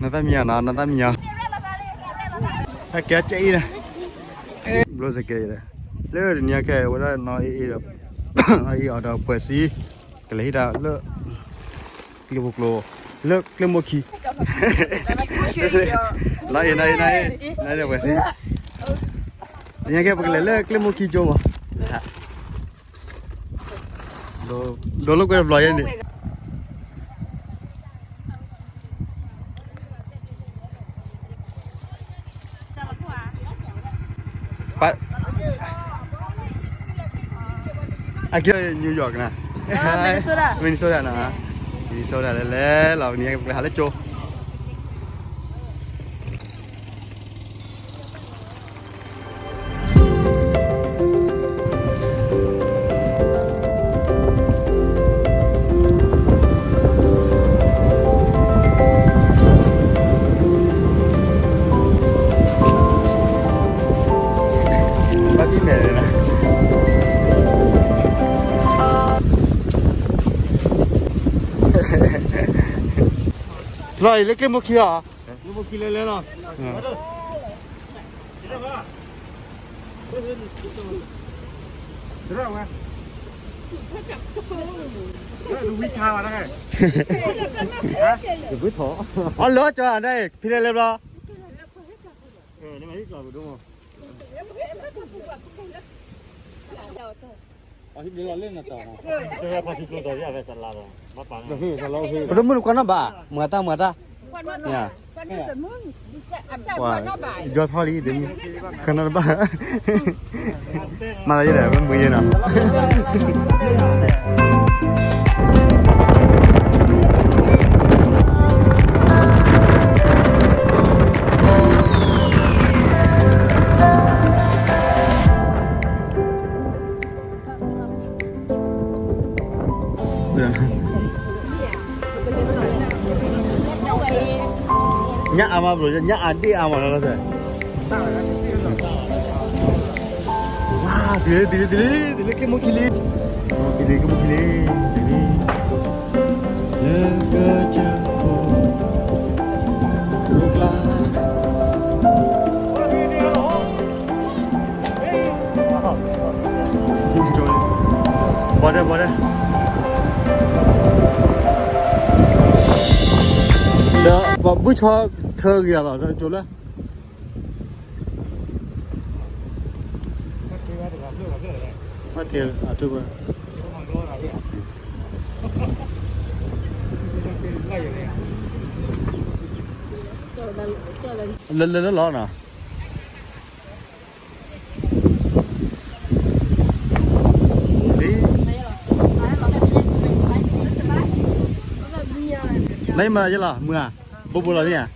နီၢ်သၣ်မံယီၤနီၤ, နီၢ်သၣ်မံယီၤ, ဟဲကဲကဲအံၤဒီး, ဘျီစကဲဒီး, လၢတနံၤအခဲအံၤ ဝဲဒၣ်နီၢ်အ့ၣ်အ့ၣ်ဒီး, အအံၤအီၤဒီးပှဲၤစံ, ကလဲၤဟံးတၢ်လၢ ကျဲဖိကျိၤ, လၢကျဲမိၢ်ခံ, နီၢ်အ့ၣ် နီၢ်အ့ၣ် နီၢ်အ့ၣ် နီၢ်အ့ၣ်ဒီးပှဲၤစံ, တနံၤအခဲ ပကလဲၤလၢကျဲမိၢ်ခံကၠိမး, ဒိးလိာ်ကွဲတဘျီယဲန့ၣ် အကဲ New York နၤ, Minnesota နၤ, Minnesota လဲၤလဲၤလီၤ နံၤပကလဲၤဟးလၢကၠိ ဘၣ်သံၣ်မဲာ်လၢနၤ, လီၤအံၤလၢကျဲမိၢ်ခံအီၤ, ကျဲမိၢ်ခံလဲၤလဲၤလီၤ. အီလၢကၠီန့ၣ် ဖဲလဲၣ်လဲၣ်ဘျီ ပဒိၣ်မုၣ်နကွၢ်နီၣ်ဘၣ် မၤတၢ်မၤတၢ်, ယီၤထီၣ်လံ ဒ်မုၣ် ခဏတဘၣ်, မၤလၢယဒီး မ့ၢ်မုာ်ယဲနီၤ ညၣ်အါမးဘျီ ညၣ်အါဒ့ၣ်အါမးလီၤလီၤဆဲး, ဝါ တုၤလံ တုၤလံ တုၤလံ တုၤလံ က့ၤမိၢ်ခံလံ, က့ၤမိၢ်ခံလံ က့ၤမိၢ်ခံလံ, တုၤလံ, လၢကစၢၢ်ခိၣ် ကျါ ဘီဒဲ ဘီဒဲ ဒီးပှၤဘုၣ်ဆီထၢဂ့ၤလီၤ ဒီးကၠိလၢ ဘၣ်ထဲအထုဘၣ် လၢလၢလၢလီၤနီၤ နမၤယလီၤ မုၢ်ဧါ ဘိဘိလီၤန့ၣ်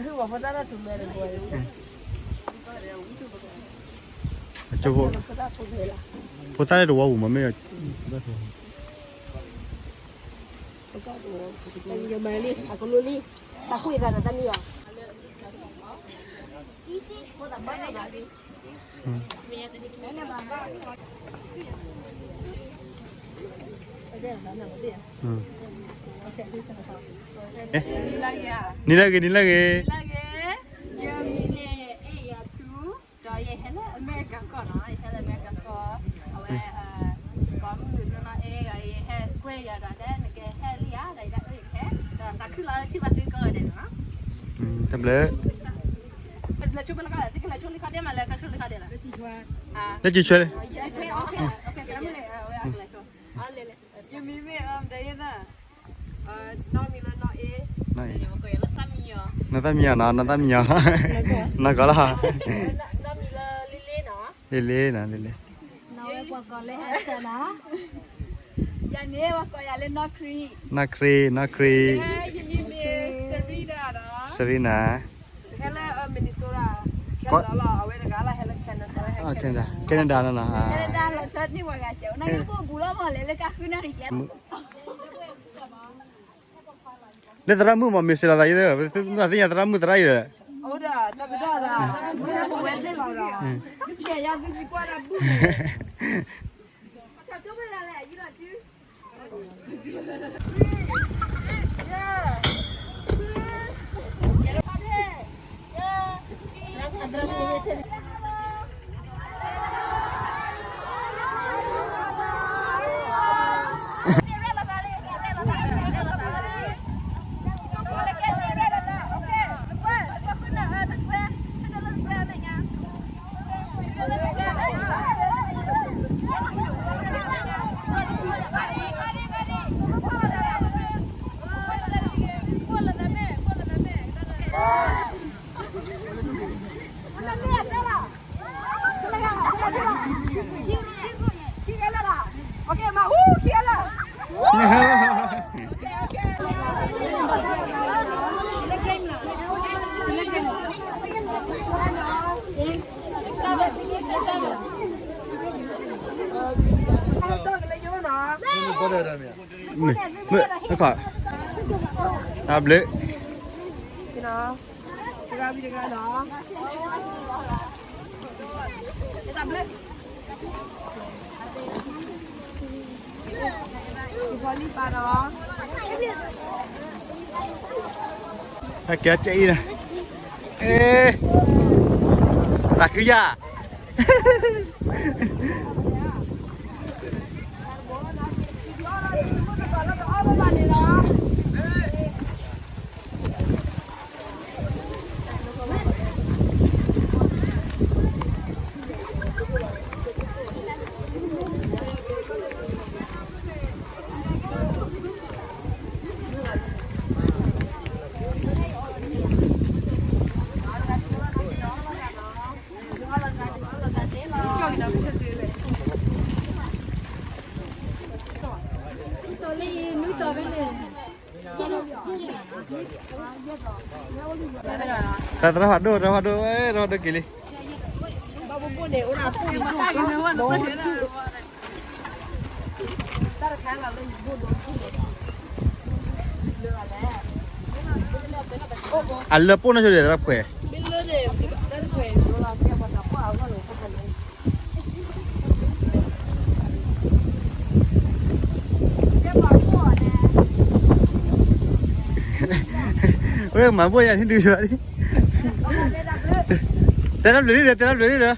ဧါ ဖိသၣ်လၢတဝီပူၤမ့ၢ် နံၤလၢဂ့ၤ နံၤလၢဂ့ၤ ယမံၤန့ၣ် အဲၣ်ယၤထူ ဒီးယဟဲလၢအမဲရကၤကီၢ်နီၤ ယဟဲလၢအမဲရကၤကီၢ် အဝဲ ပှၤမုၣ်နီၢ်နီၢ်အဲၣ်ဂၤ ယဟဲကွဲယၤဒီးတဲ နကဟဲလံဧါ ဒီးယတဲအၢယကဟဲ ဒီးသးခုလီၤလၢထံၣ်ဘၣ်သုကိးဂၤဒဲးနီၤ တဘျီ လဲၤဆိဖဲလၢကီၢ် သုကလဲၤဆိလံခီဒဲးမး လဲၤကဆိလံခီဒဲးလီၤ လဲၤကဆိ လဲၤကဆိ ယမံၤမ့ၢ်အီၤ ဒီးယသး နီၢ်မံၤလၢနီၢ်အ့ၣ် နီၢ်သၣ်မံယီၤနီၤ နီၢ်သၣ်မံယီၤ နီၢ်ကီၢ်လီၤ နီၢ်မံၤလၢလ့လ့နီၤ လ့လ့နီၤ လ့လ့ နီၢ်ဝဲပှၤကိးလၢ Esther နီၤ ယၤန့ၣ် ပှၤကိးယၤလၢနီၢ်ခရံာ် နီၢ်ခရံာ် နီၢ်ခရံာ် ယမံၤမ့ၢ် Serena နီၤ Serena ဟဲလၢ Minnesota ဟဲလီၤလီၤ အဝဲတဂၤလီၤ ဟဲလၢ Canada Canada နီၤ Canada လီၤဆီန့ၢ်ပှၤဂၤစဲး နကဘိၣ်ဘူးလီၤမး လဲၤလၢကါဃုနၣ်ရံၣ်ကဲ လၢသရၣ်မုၣ်မ့ၢ်မ့ၢ်စ့လီၤသးအံၤ သ့ၣ်ညါသရၣ်မုၣ်သရၣ်အံၤဒီး အိၣ်ဒီး တကဒီးသး ဝဲသ့ၣ်လီၤဒီး ဖျဲးယါသုကွၢ်တၢ်ဘူၣ်န့ၣ် အတၢ်ကၠိဝဲဒၣ်လဲၣ် အယူၢ်ဒီးစု အ မ့ၢ်, တၢ်ဘျုး, ဟဲကဲကဲအံၤ, တၢ်ခုယၤ တၢ်သရၣ်ဖးဒိၣ် သရၣ်ဖးဒိၣ် သရၣ်ဖးဒိၣ်က့ၤလံ. အလၢပှဲၤနီၢ်ဆိဒဲး သရၣ်ဖးဒိၣ်. ဝဲမၤဘိၣ်ယၤန့ၣ်ဒုး, တဲတၢ်ဘျုးလံဒီး တဲတၢ်ဘျုးလံဒီး.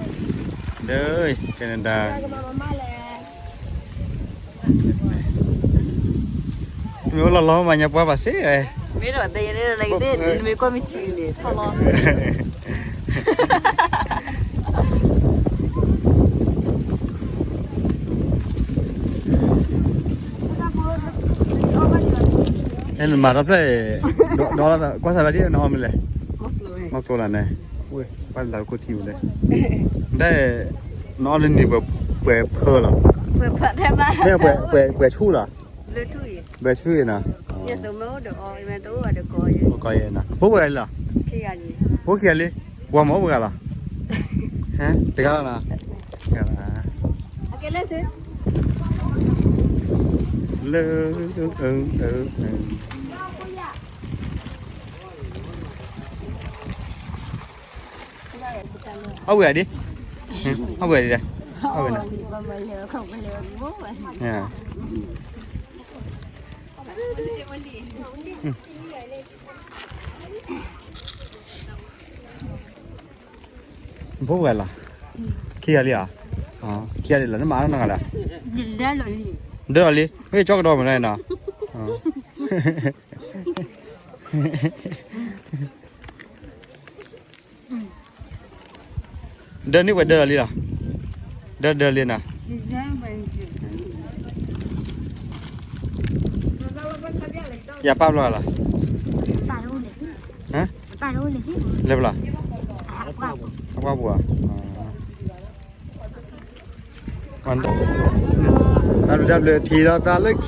ဒီး Canada မ့ၢ်အိၣ်လီၤလီၤမးညါပှၤဘၣ်စ့ၢ်ဝဲ, မ့ၢ်ဒီးတဲန့ၣ် နမ့ၢ်ကွၢ်မ့ၢ်ထံန့ၣ် ထီၣ်လီၤ. အဲ နမၤတၢ်ဖျၢၣ်, ဒီးကွၢ်စးဝဲဒ်နအီၣ်မ့ၢ်လဲၣ်, မီၢ်ကျိလၢန့ၣ်, ဝဲ ပှၤလၢတခိၣ်ထံဝဲလဲၣ်, ဒ် နအီၣ်လၢန့ၣ် ပှဲၤဖၢလီၤ, မ့ၢ်ပှဲၤဆူၣ်လီၤ, ပှဲၤဆူၣ်နီၤ, ကီးနီၤ, ဖိပှဲၤလီၤ, ဖိခံဂၤလံ, ပှၤမၤအိၣ်ပှဲၤဂၤလီၤ, တဂၤလီၤနီၤ, လၢ အီၣ်ဝဲဒၣ်ဒ်, အီၣ်ဝဲဒၣ်, ဖိပှဲၤလီၤ, ခံဂၤလံဧါ, ခံဂၤလံလီၤ နမၤနီတဂၤလၢ, ဒၢလီၤလံ, မ့ၢ်ကၠီကဒီးမနုၤနီၤ, ဒၢန့ၢ်ပှဲၤဒၢလီၤလံလီၤ, ဒၢဒၢလံနီၤ, ယၤပၢ်ဘျီလီၤ, လဲၤဘျီ, အပှၢ်ပူၤဧါ, တၢ်ဘျုးတၢ်ဘျုးထံၣ်ဒီးသးလၢခံ တၢ်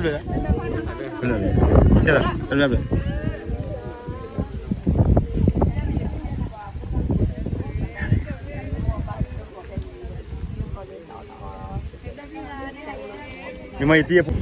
ဘျုး, တၢ်ဘျုး, ယမ့ၢ်ယတံၤအဖိ